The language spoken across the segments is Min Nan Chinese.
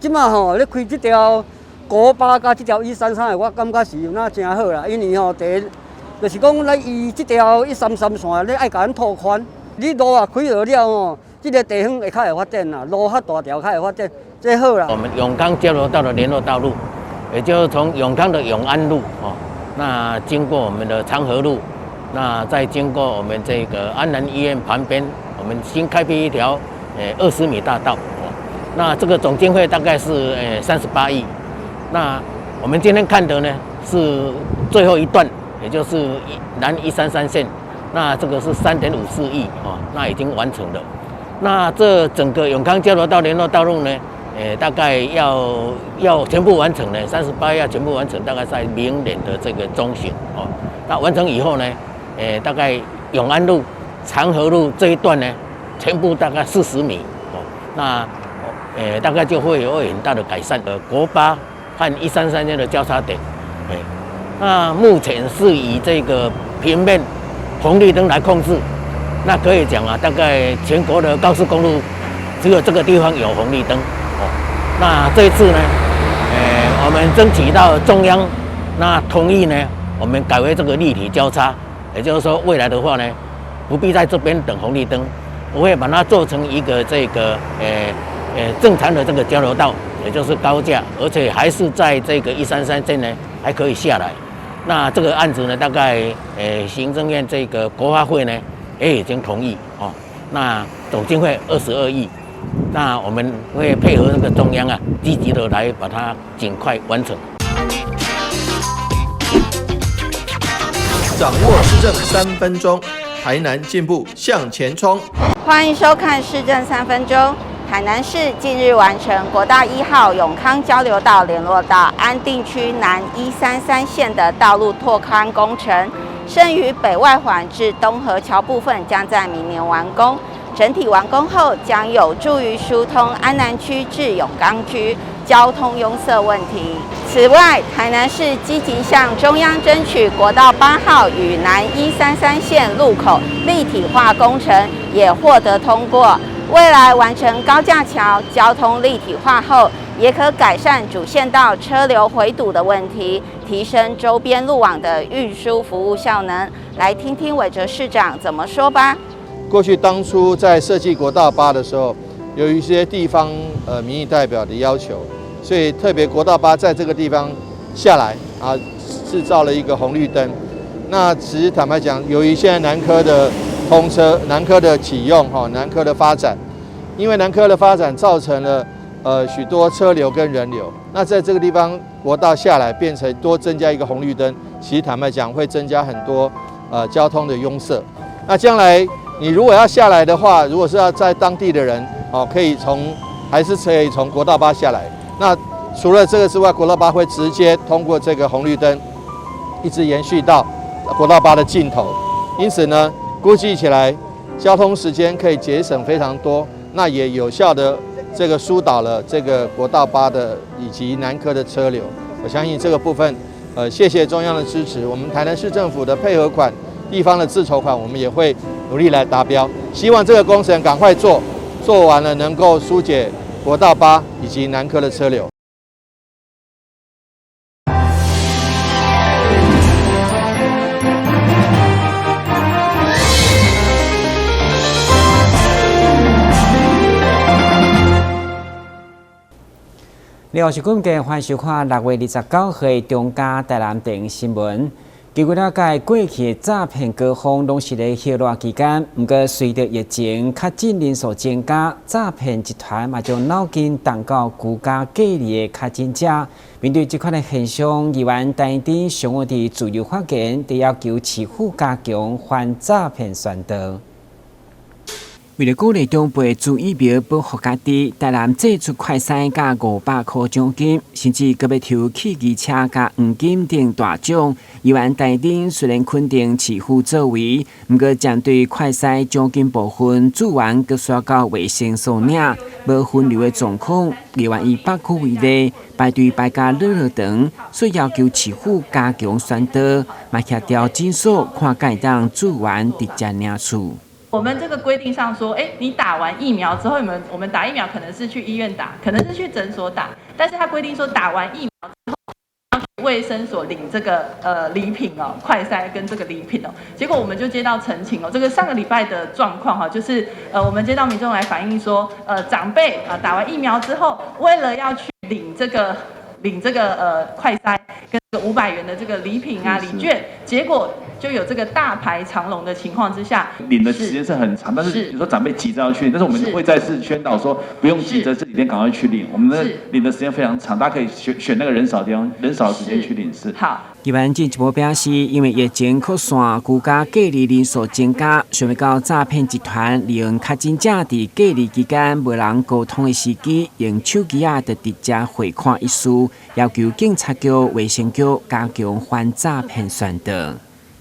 這馬吼咧開這條國八佮這條一三三的，我感覺是有哪誠好啦，因為吼第一就是講咱伊這條一三三線咧愛共咱拓寬，你路啊開落了吼，這個地方會較會發展啦，路較大條較會發展，這好啦。我們永康交流道的聯絡道路，也就是從永康的永安路哦，那經過我們的長河路，那再經過我們這個安南醫院旁邊，我們新開闢一條20米大道，那這個總經費大概是38億。那我們今天看的呢是最後一段，也就是南一三三線，那這個是3.54億哦，那已經完成了。那這整個永康交流道聯絡道路呢，大概要全部完成呢，38億要全部完成，大概在明年的這個中旬哦。那完成以後呢，大概永安路、長河路這一段呢，全部大概40米哦。那大概就會有很大的改善。國八和一三三線的交叉點，那目前是以這個平面紅綠燈來控制。那可以講啊，大概全國的高速公路只有這個地方有紅綠燈哦。那這一次呢，我們爭取到中央那同意呢，我們改為這個立體交叉，也就是說未來的話呢，不必在這邊等紅綠燈，我會把它做成一個這個正常的這個交流道，也就是高架，而且還是在這個一三三線呢還可以下來。那這個案子呢，大概行政院這個國發會呢也已經同意哦。那總經費22億，那我們會配合那個中央啊，積極的來把它盡快完成。掌握市政三分鐘，台南進步向前衝。歡迎收看市政三分鐘。台南市近日完成國道1號永康交流道聯絡到安定區南一三三線的道路拓寬工程，剩餘北外環至東河橋部分將在明年完工。整體完工後，將有助於疏通安南區至永康區交通擁塞問題。此外，台南市積極向中央爭取國道8號與南一三三線路口立體化工程，也獲得通過。未來完成高架橋交通立體化後，也可改善主線道車流回堵的問題，提升周邊路網的運輸服務效能。來聽聽韋哲市長怎麼說吧。過去當初在設計國道八的時候，有一些地方民意代表的要求，所以特別國道八在這個地方下來啊，製造了一個紅綠燈。那其實坦白講，由於現在南科的通車、南科的啟用、哈南科的發展，因為南科的發展造成了許多車流跟人流。那在這個地方國道下來變成多增加一個紅綠燈，其實坦白講會增加很多交通的擁塞。那將來你如果要下來的話，如果是要在當地的人哦，可以從還是可以從國道八下來。那除了這個之外，國道八會直接通過這個紅綠燈，一直延續到國道八的盡頭。因此呢，估計起來交通時間可以節省非常多，那也有效的這個疏導了這個國道八的以及南科的車流。我相信這個部分，謝謝中央的支持，我們台南市政府的配合款、地方的自籌款，我們也會努力來達標。希望這個工程趕快做，做完了能夠疏解國道八以及南科的車流。你好，是今日歡迎收看6月29號中嘉台南電新聞。據了解，過去詐騙高峰攏是咧歇熱期間，毋過隨著疫情確診人數增加，詐騙集團嘛將腦筋動到居家隔離的確診者。面對這款的現象，議員陳丹上午佇自由發言，佇要求市府加強反詐騙宣導。為著鼓勵長輩注疫苗保護家己，台南祭出快篩佮500箍獎金，甚至閣欲抽汽機車佮黃金等大獎。議員陳丹雖然肯定市府作為，毋過針對快篩獎金部分，資源閣徙到衛生所領，無分流的狀況，議員以北區為例，排隊排甲落落長，所以要求市府加強宣導，嘛協調診所看敢會當資源直接領取。我們這個規定上說，哎，你打完疫苗之後，我們打疫苗可能是去醫院打，可能是去診所打，但是他規定說打完疫苗之後，要去衛生所領這個禮品哦，快篩跟這個禮品哦。結果我們就接到陳情哦，這個上個禮拜的狀況哈，就是我們接到民眾來反映說，長輩啊打完疫苗之後，為了要去領這個快篩跟這個500元的這個禮品啊禮券，結果就有這個大排長龍的情況之下，領的時間是很長，但是有時候長輩急着要去，但是我們會再次宣導說不用急着這幾天趕快去領，我們的領的時間非常長，大家可以選選那個人少的地方，人少的時間去領是。好。議員進一步表示，因為疫情擴散，居家隔離人數增加，想欲到詐騙集團利用確診者佇隔離期間無人溝通的時機，用手機仔就直接匯款一事，要求警察局、衛生局加強反詐騙宣導。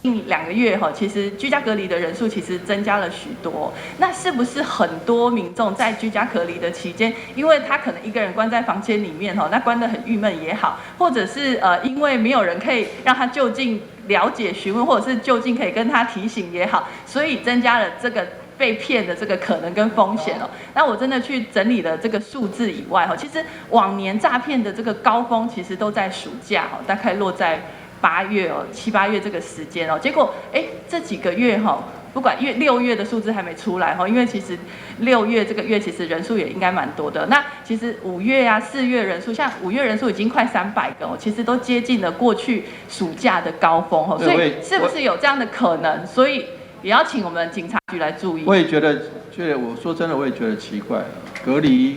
近2個月哈，其實居家隔離的人數其實增加了許多。那是不是很多民眾在居家隔離的期間，因為他可能一個人關在房間裡面哈，那關得很鬱悶也好，或者是因為沒有人可以讓他就近了解詢問，或者是就近可以跟他提醒也好，所以增加了這個被騙的這個可能跟風險哦。那我真的去整理了這個數字以外哈，其實往年詐騙的這個高峰其實都在暑假哦，大概落在8月哦，七八月這個時間哦，結果哎，這幾個月哈，不管因為6月的數字還沒出來哈，因為其實六月這個月其實人數也應該蠻多的。那其實5月啊、4月人數，像5月人數已經快300個哦，其實都接近了過去暑假的高峰哦，所以是不是有這樣的可能？所以也要請我們警察局來注意。我也覺得，覺得我說真的，我也覺得奇怪，隔離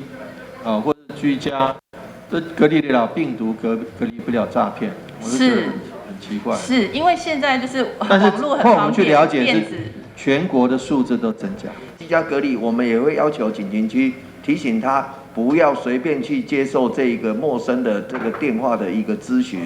啊或者居家，這隔離得了病毒，隔離不了詐騙，我就覺得很奇怪。是因為現在就是但是網絡很方便，後我們去了解是全國的數字都增加。居家隔離，我們也會要求警勤區提醒他不要隨便去接受這個陌生的這個電話的一個諮詢，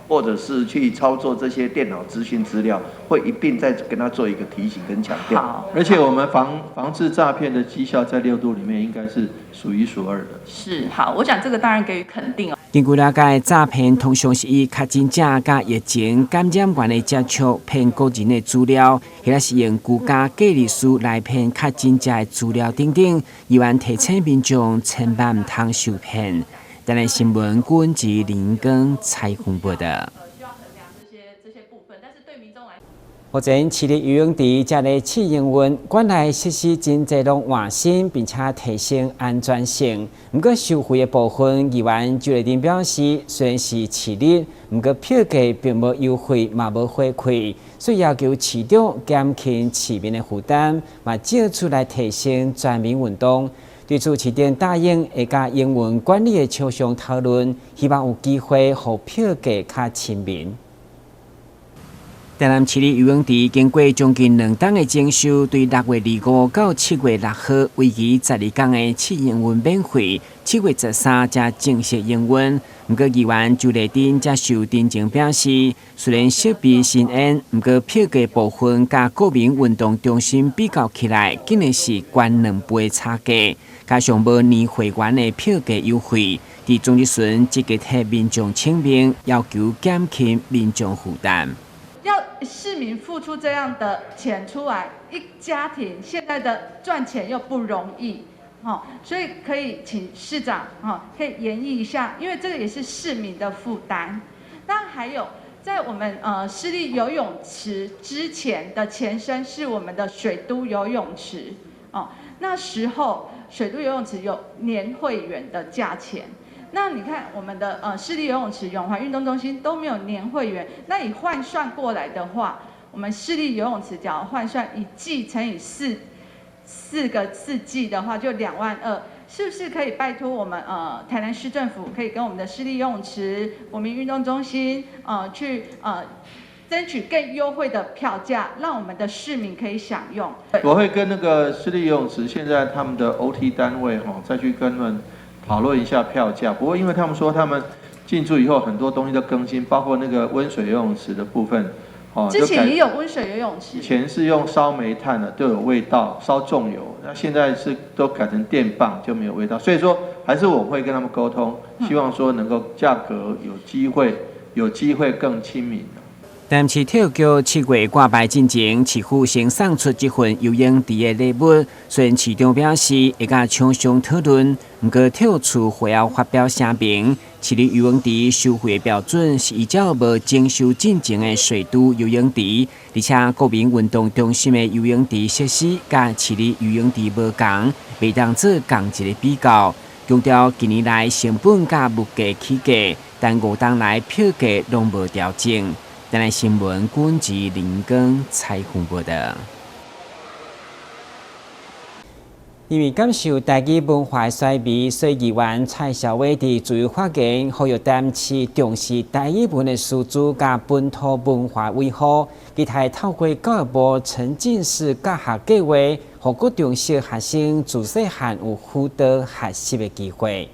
或者是去操作這些電腦資訊資料，會一併再跟他做一個提醒跟強調。好，而且我們防治詐騙的績效在6都裡面應該是數一數二的。是，好，我想這個當然給予肯定哦。根據了解，詐騙通常是以確診者佮疫情感染源的接觸騙個人的資料，或者是用居家隔離師來騙確診者的資料等等，議員提醒民眾千萬毋通受騙。台南新聞郭吉林根采訪報道。目前市立游泳池正咧試營運，館內設施真濟攏換新，並且提升安全性。毋過收費的部分，議員周麗珍表示，雖然是市立，毋過票價並無優惠，嘛無回饋，所以要求市長減輕市民的負擔，嘛借此來提升全民運動。對此，市長答應會佮營運管理的廠商討論，希望有機會予票價較親民。台南市立游泳池經過將近2冬的整修，對6月25到7月6號為期12天的試營運免費，7月13才正式營運。毋過議員周麗珍接受陳情表示，雖然設備新穎，毋過票價部分佮國民運動中心比較起來，竟然是懸2倍差價，加上無年會員的票價優惠，佇總質詢積極替民眾請命，要求減輕民眾負擔。要市民付出這樣的錢出來，一家庭現在的賺錢又不容易，所以可以請市長，可以研議一下，因為這個也是市民的負擔。那還有，在我們市立游泳池之前的前身是我們的水都游泳池，哦，那時候水都游泳池有年會員的價錢。那你看我們的市立游泳池、永華運動中心都沒有年會員，那你換算過來的話，我們市立游泳池只要換算一季乘以四個4季的話，就2萬2，是不是可以拜託我們台南市政府可以跟我們的市立游泳池、國民運動中心去爭取更優惠的票價，讓我們的市民可以享用。我會跟那個市立游泳池現在他們的 OT 單位吼，再去跟他們討論一下票價。不過因為他們說他們進駐以後很多東西都更新，包括那個溫水游泳池的部分，哦，之前也有溫水游泳池。以前是用燒煤炭的，都有味道，燒重油。那現在是都改成電棒，就沒有味道。所以說，還是我們會跟他們溝通，希望說能夠價格有機會，有機會更親民。台南市體育局7月掛牌進前，市府先送出這份游泳池的禮物。雖然市長表示會佮廠商討論，毋過體育處會後發表聲明，市立游泳池收費的標準是依照無徵收進前的水都游泳池，而且國民運動中心的游泳池設施佮市立游泳池無仝，袂當做仝一個比較。強調近年來成本佮物價起價，但5冬來票價攏無調整。台南新聞，軍籍林根採訪報道。因為感受台語文化衰微，所以議員蔡蕭偉佇自由發言，呼籲台南市重視台語文的師資佮本土文化維護。期待透過教育部沉浸式教學計劃，予國中小學生自細漢有輔導學習的機會。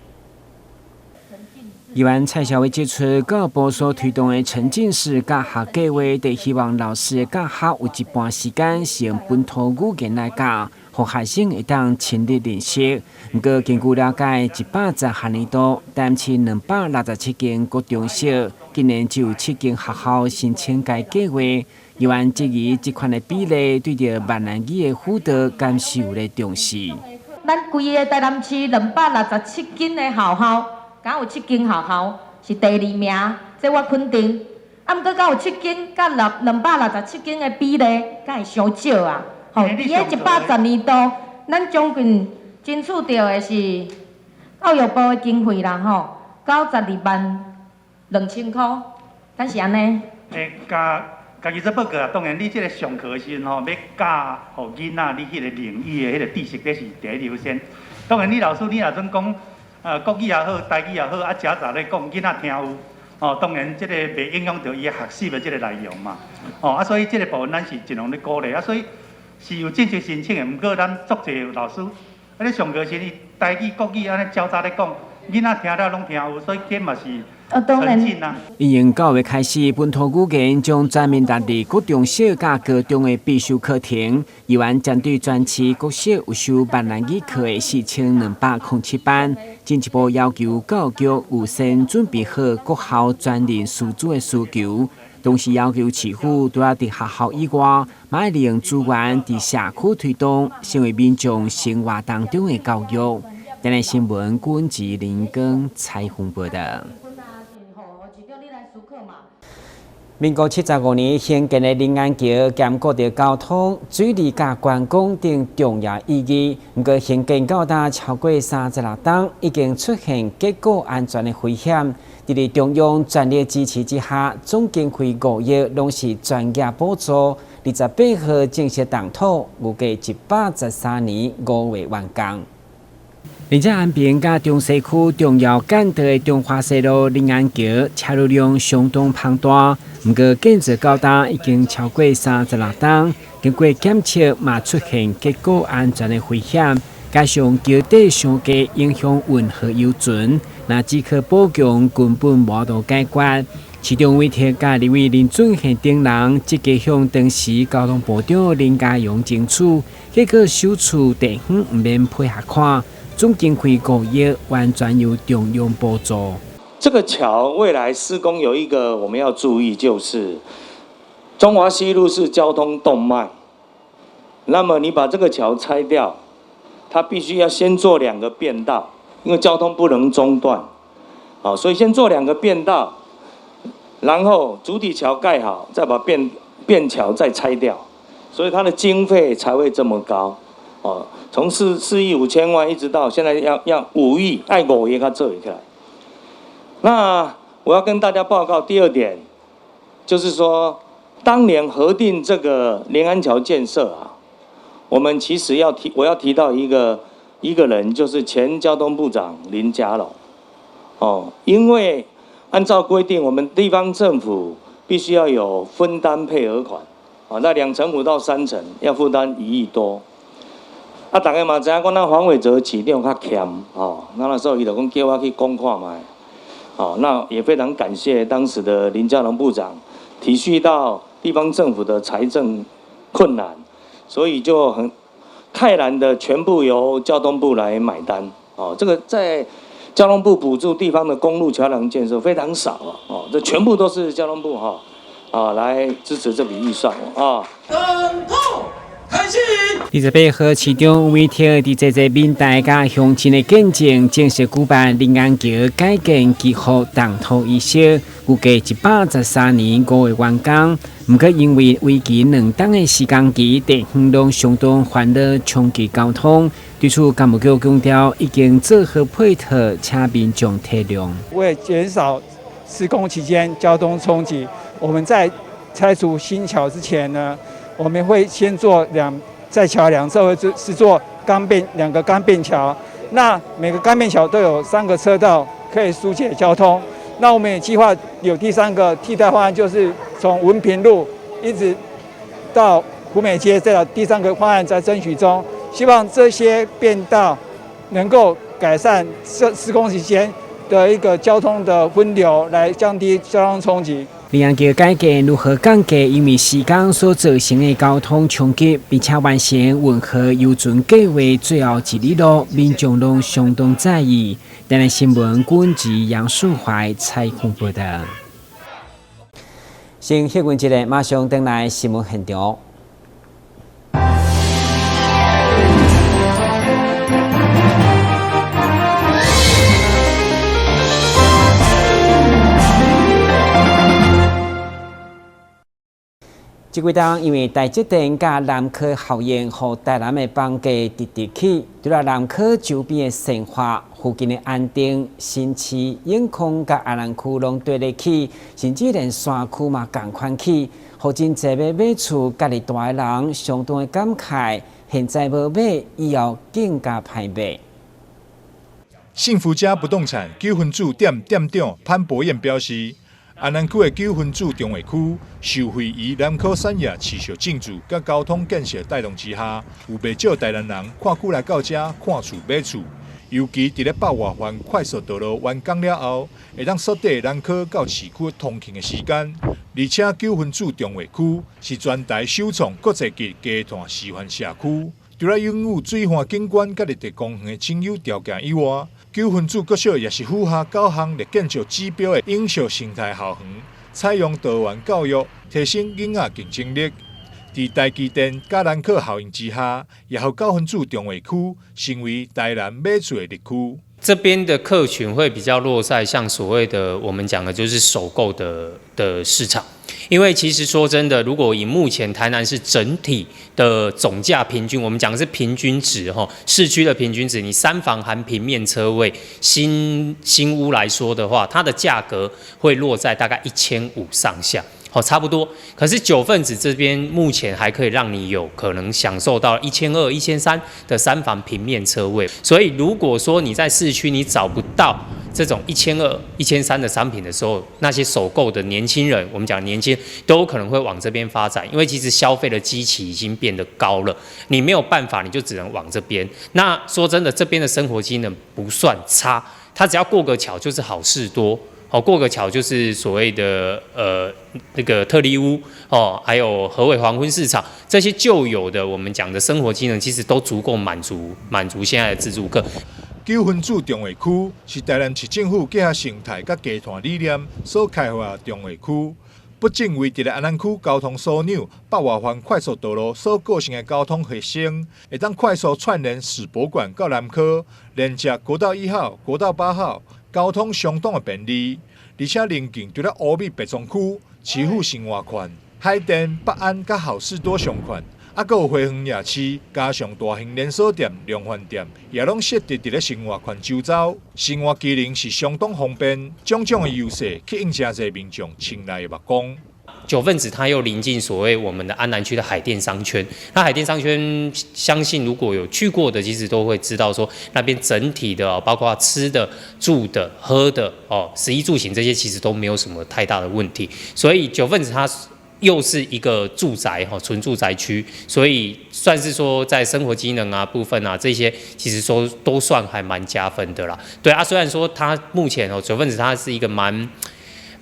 議員蔡蕭偉指出，教育部所推動的沉浸式教學計劃，就希望老師的教學有一半時間是用本土語言來教，予學生會當親歷認識。毋過根據了解，110學年度，台南市267間國中小，今年只有7間學校申請該計劃。議員質疑這款的比例對著閩南語的輔導敢是有咧重視。咱規个台南市267間的學校，敢有7間學校是第二名，這我肯定。啊，毋過敢有7間，佮267間的比例，敢會傷少啊？吼，佇咧110年度，咱將近爭取著的是教育部的經費啦，吼，92萬2千箍，敢是按呢？欸，共家己做報告啊，當然你這个上課的時陣吼，欲教予囡仔你彼个領域的彼個知識，這是第一優先。當然，你老師你若準講，國語也好，台語也好，啊，夾雜咧講，囡仔聽有，哦，當然這个袂影響著伊學習的這个內容嘛。哦，啊，所以這个部分咱是盡量咧鼓勵，啊，所以是有正式申請的，毋過咱足濟老師，啊，咧上課時伊台語、國語按呢交雜咧講，囡仔聽了攏聽有，所以這嘛是。當然。因應9月開始，本土語言將全面納入國中小佮高中的必修課程。議員針對全市國小有修閩南語課的4207班，進一步要求教育局預先準備好國校專任師資的需求，同時要求市府除了佇學校以外，嘛愛利用資源佇社區推動，成為民眾生活當中的教育。台南新聞，軍籍林根採訪報道。民國75年興建的臨安橋，兼顧著交通、水利佮觀光等重要意義。毋過興建到今超過36冬，已經出現結構安全的危險。佇咧中央全力支持之下，總經費5億攏是專業補助。28號正式動土，預計113年5月完工。而且安平佮中西區重要幹道的中華西路臨安橋，車流量相當龐大。毋過建造到今已經超過36冬，經過檢測嘛出現結構安全的危險，加上橋底傷低，影響運河遊船，若只靠補強根本無法度解決。市長委託佮立委林俊憲等人積極向當時交通部長林佳龍爭取，結果首次地方毋免配合款。總經費5億，完全由中央補助。這個橋未來施工有一個我們要注意，就是中華西路是交通動脈，那麼你把這個橋拆掉，它必須要先做兩個變道，因為交通不能中斷，好，所以先做兩個變道，然後主體橋蓋好，再把變橋再拆掉，所以它的經費才會這麼高，哦。從4億5千萬一直到現在要5億，愛5億才做起來。那我要跟大家報告第二點，就是說，當年核定這個臨安橋建設啊，我們其實要提，我要提到一個人，就是前交通部長林佳龍。哦，因為按照規定，我們地方政府必須要有分擔配額款，啊，那2.5成到3成要負擔1億多。啊，大家嘛知影講，咱黃偉哲市長較儉，哦，那時候伊就講叫我去講看覓，哦，那也非常感謝當時的林佳龍部長體恤到地方政府的財政困難，所以就很泰然的全部由交通部來買單，哦，這個在交通部補助地方的公路橋梁建設非常少啊，哦，這全部都是交通部哈。啊，來支持這筆預算啊。 28號，市長委託佇濟濟民代佮鄉親的見證，正式舉辦靈安橋改建祈福動土儀式，預計113年5月完工。毋過因為為期2冬的時間期，地方攏相當煩惱衝擊交通。對此，工務局強調已經做好配套，請民眾體諒。為減少施工期間交通衝擊，我們在拆除新橋之前呢，我們會先做在橋兩側會是做鋼便兩個鋼便橋，那每個鋼便橋都有3個車道，可以疏解交通。那我們也計劃有第3個替代方案，就是從文平路一直到湖美街，這條第3個方案在爭取中，希望這些便道能夠改善施工期間的一個交通的分流，來降低交通衝擊。靈安橋改建如何降低因為時間所造成的交通衝擊，並且完成運河遊船計劃最後一里路，民眾攏相當在意。台南新聞軍籍楊樹懷採訪報道。先歇困一下，馬上轉來新聞現場。這幾冬因為台積電佮南科效應，予台南的房價直直起。除了南科周邊的善化、附近的安定、新市、永康佮安南區攏綴咧起，甚至連山區嘛仝款起，予真濟欲買厝佮咧住的人相當的感慨。現在無買，以後更加歹買。幸福家不動產九份子店店長潘博彦表示，安南區的九份子重劃區，受惠於南科產業持續進駐佮交通建設帶動之下，有袂少台南人看久來到遮看厝買厝。尤其佇咧北外環快速道路完工了後，會當縮短南科到市區通勤的時間。而且九份子重劃區是全台首創國際級低碳示範社區，除了擁有水岸景觀佮綠地公園的清幽條件以外，九份子國小也是符合9項綠建築指標的永續生態校園，採用多元教育，提升囡仔競爭力。佇台積電佮南科效應之下，也予九份子重劃區成為台南買厝的熱區。這邊的客群會比較落在像所謂的我們講的，就是首購的市場。因為其實說真的，如果以目前台南市整體的總價平均，我們講的是平均值哈，市區的平均值，你3房含平面車位新屋來說的話，它的價格會落在大概1500上下，好，差不多。可是九份子這邊目前還可以讓你有可能享受到1200、1300的3房平面車位，所以如果說你在市區你找不到這種1200、1300的商品的時候，那些首購的年輕人，我們講年輕都可能會往這邊發展，因為其實消費的基期已經變得高了，你沒有辦法，你就只能往這邊。那說真的，這邊的生活機能不算差，它只要過個橋就是好市多，哦，過個橋就是所謂的那個特力屋哦，還有和偉黃昏市場這些舊有的我們講的生活機能，其實都足夠滿足現在的自住客。九份子重劃區是台南市政府結合生態佮低碳理念所開發的重劃區，不僅位佇咧安南區交通樞紐北外環快速道路所構成的交通核心，會當快速串聯史博館到南科，連接國道1號、國道8號，交通相當的便利。而且鄰近除了烏美白莊區、市府生活圈、海淀、北安佮好市多商圈。啊，閣有花園夜市，加上大型連鎖店、量販店，也攏設置佇咧生活圈周遭，生活機能是相當方便，種種的優勢吸引誠濟民眾青睞的目光。九份子它又臨近所謂我們的安南區的海淀商圈，那海淀商圈相信如果有去過的，其實都會知道說那邊整體的，包括吃的、住的、喝的哦，食衣住行這些其實都沒有什麼太大的問題，所以九份子它又是一個住宅哈，純住宅區，所以算是說在生活機能啊部分啊這些，其實說都算還蠻加分的啦。對啊，雖然說它目前哦九份子它是一個蠻，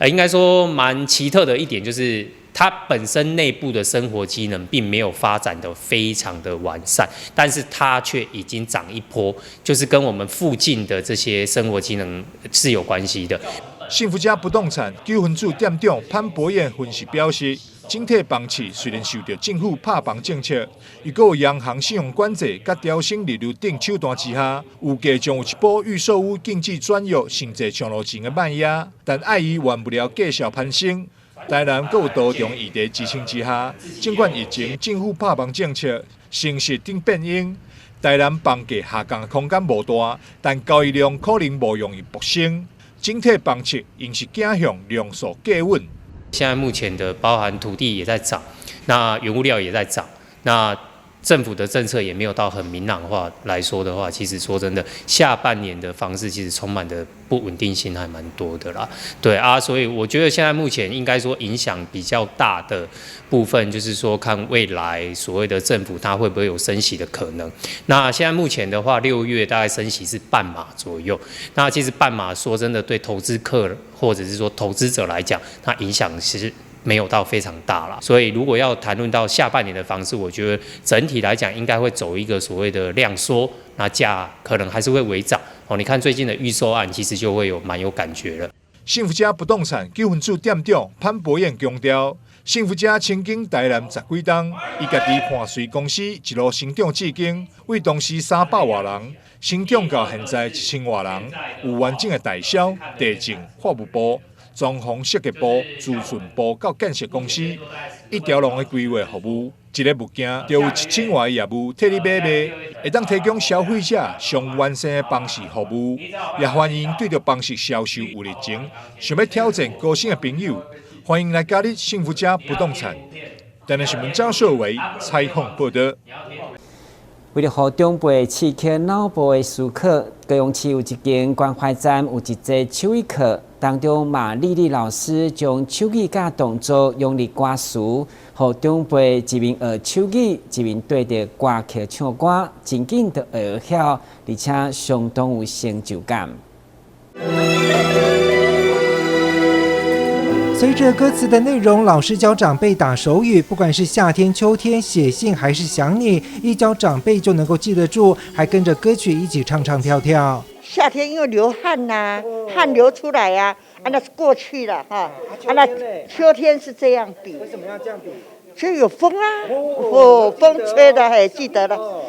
應該說蠻奇特的一點，就是它本身內部的生活機能並沒有發展得非常的完善，但是它卻已經漲一波，就是跟我們附近的這些生活機能是有關係的。幸福家不動產九分組店長潘博彦分析表示，整體房市雖然受著政府拍房政策，又閣有央行信用管制佮調升利率等手段之下，預計將有一波預售屋經紀轉約甚至上路前的賣壓，但礙於原物料價數攀升，台南閣有多重議題支撐之下，儘管疫情、政府拍房政策、城市等變因，台南房價下降的空間無大，但交易量可能無容易爆升。整體房市仍是傾向量縮價穩。現在目前的包含土地也在漲，那原物料也在漲，那政府的政策也沒有到很明朗化來說的話，其實說真的，下半年的房市其實充滿的不穩定性還蠻多的啦。對啊，所以我覺得現在目前應該說影響比較大的部分，就是說看未來所謂的政府它會不會有升息的可能。那現在目前的話，6月大概升息是半碼左右。那其實半碼說真的，對投資客或者是說投資者來講，它影響其實沒有到非常大啦，所以如果要談論到下半年的房市，我覺得整體來講應該會走一個所謂的量縮，那價可能還是會微漲哦。你看最近的預售案，其實就會有蠻有感覺了。幸福家不動產九分組店長潘博彦強調，幸福家深耕台南十幾冬，伊家己伴隨公司一路成長至今，為當時300外人成長到現在1000外人，有完整的代銷、地政、法務部、裝潢設計部、資訊部到建設公司，一條龍的規劃服務，一个物件就有1000外業務替你買賣，會當提供消費者上完善的房市服務，也歡迎對著房市銷售有熱情、想欲挑戰高薪的朋友，歡迎來加入幸福家不動產。台南新聞張秀偉採訪報導。為了予長輩刺激腦部的思考，高雄市有一間關懷站，有一節手語課，當中馬麗麗老師將手語佮動作融入歌詞，予長輩一面學手語，一面對著歌曲唱歌，真緊就會曉，而且相當有成就感。隨着歌詞的內容，老師教長輩打手語，不管是夏天、秋天寫信還是想你，一教長輩就能夠記得住，還跟着歌曲一起唱唱跳跳。夏天因為流汗吶，汗流出來呀，啊，那是過去了哈。啊，那秋天是這樣比。為什麼要這樣比？就有風啊，哦，風吹的還記得了。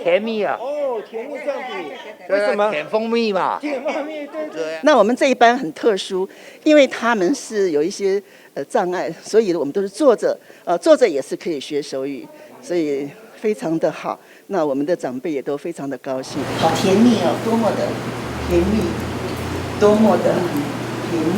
甜蜜啊。哦，甜蜜這樣比。為什麼？甜蜂蜜嘛。甜蜂蜜，對對。那我們這一班很特殊，因為他們是有一些障礙，所以我們都是坐着，坐着也是可以學手語，所以非常的好。那我們的長輩也都非常的高興。好甜蜜哦，多麼的甜蜜，多麼的甜蜜。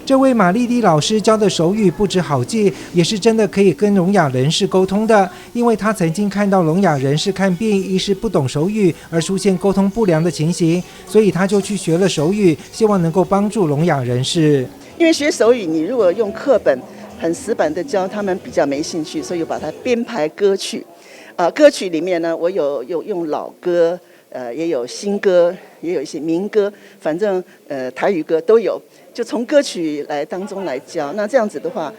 這位馬麗麗老師教的手語不止好記，也是真的可以跟聾啞人士溝通的。因為她曾經看到聾啞人士看病，醫師不懂手語而出現溝通不良的情形，所以她就去學了手語，希望能夠幫助聾啞人士。因為學手語，你如果用課本很死板的教，他們比較沒興趣，所以把它編排歌曲。歌曲裡面呢，我有用老歌，也有新歌，也有一些民歌，反正台語歌都有。就從歌曲來當中來教，那這樣子的話，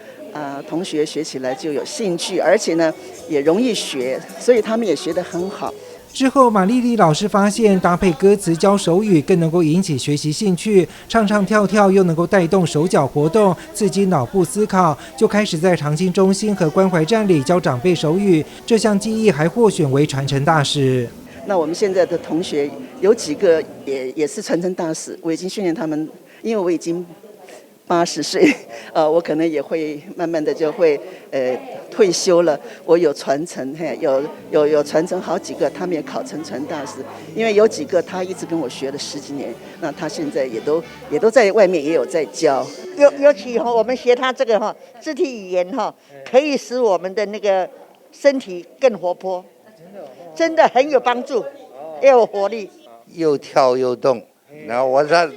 同學學起來就有興趣，而且呢也容易學，所以他們也學得很好。之後，馬麗麗老師發現搭配歌詞教手語更能夠引起學習興趣，唱唱跳跳又能夠帶動手腳活動，刺激腦部思考，就開始在長青中心和關懷站裡教長輩手語。這項技藝還獲選為傳承大使。那我們現在的同學有幾個也是傳承大使，我已經訓練他們。因為我已經80歲，我可能也會慢慢的就會退休了。我有傳承，嘿，有傳承好幾個，他們也考成傳大使。因為有幾個他一直跟我學了十幾年，那他現在也都在外面也有在教。尤其哈，我們學他這個哈肢體語言哈，可以使我們的那個身體更活潑，真的很有幫助，又有活力，又跳又動。然後我這。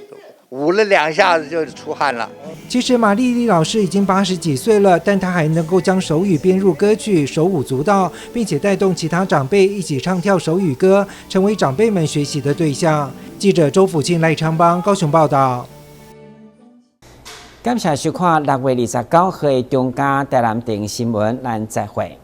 舞了兩下子就出汗了。其實馬麗麗老師已經80幾歲了，但她還能夠將手語編入歌曲，手舞足蹈，並且帶動其他長輩一起唱跳手語歌，成為長輩們學習的對象。記者周福慶、賴昌邦高雄報道。感謝收看6月29號的中嘉台南電新聞，咱再會。